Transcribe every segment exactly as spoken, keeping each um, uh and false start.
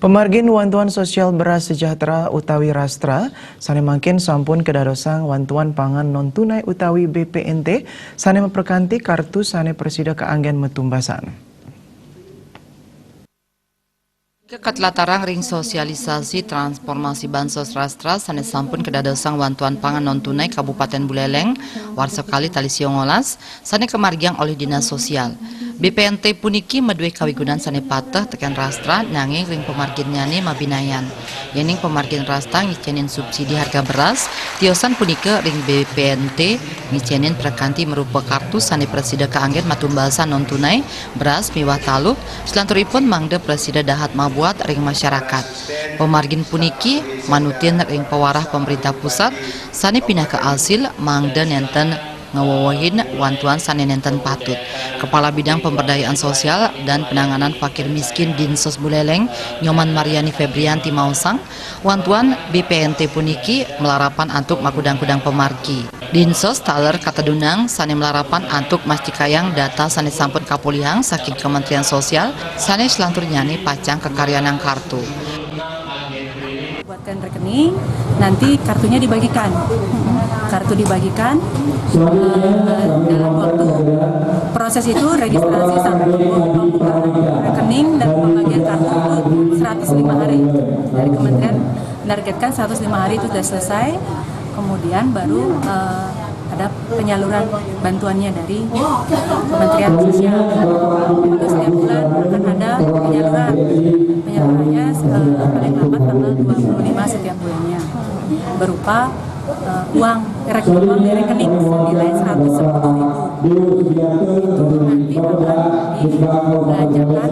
Pamargin wantuan sosial Beras Sejahtera utawi Rastra sané mangkin sampun kadadosang wantuan pangan non tunai utawi B P N T sané maprakanti kartu sané prasida kaanggén matumbasan. Katlatarang ring sosialisasi transformasi bansos Rastra sané sampun kadadosang wantuan pangan non tunai Kabupatén Buléléng, warsa kalih tali siongolas, sané kamargiang olih Dinas Sosial. B P N T puniki madué kawigunan sané pateh tekén Rastra, nanging ring pamarginnyané mabinayan. Yéning pamargin Rastra ngicénin subsidi harga beras, tiosan punika ring B P N T ngicénin prakanti marupa kartu sané prasida kaanggén matumbasan non tunai, beras miwah taluh, salanturipun mangda prasida dahat mabuat ring masyarakat. Pamargin puniki manutin ring pawarah pamréntah pusat sané pinaka asil mangda nénten ngawewehin wantuan sané nénten patut. Kepala Bidang Pemberdayaan Sosial dan Penanganan Fakir Miskin Dinsos Buléléng, Nyoman Mariani Febrianti maosang, wantuan B P N T puniki malarapan antuk makudang-kudang pamargi. Dinsos taler katedunang sané malarapan antuk mastikayang data sané sampun kapolihang saking Kementerian Sosial sané salanturnyané pacang kakaryanang kartu. Buatkan rekening, nanti kartunya dibagikan. Kartu dibagikan, eh, dalam waktu proses itu registrasi sampai membuka rekening dan pembagian kartu itu seratus lima hari. Dari kementerian menargetkan seratus lima hari itu sudah selesai, kemudian baru, eh, ada penyaluran bantuannya dari Kementerian Sosial. Itu setiap bulan akan ada penyaluran. Penyalurannya, eh, paling lambat tanggal dua puluh lima setiap bulannya, berupa, eh, uang, rek-, uang di rekening senilai seratus sepuluh ribu. Itu nanti akan dibelanjakan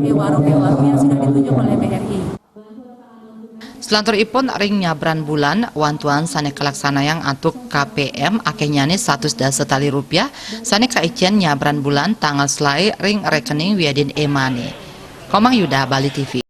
di warung-warung yang sudah ditunjuk oleh B R I. Salanturipun ring nyabran bulan, wantuan sané kalaksanayang antuk K P M akéhnyané satus dasa tali rupiah, sané kaicén nyabran bulan tanggal selaé ring rekening wiadin e-money. Komang Yuda, Bali T V.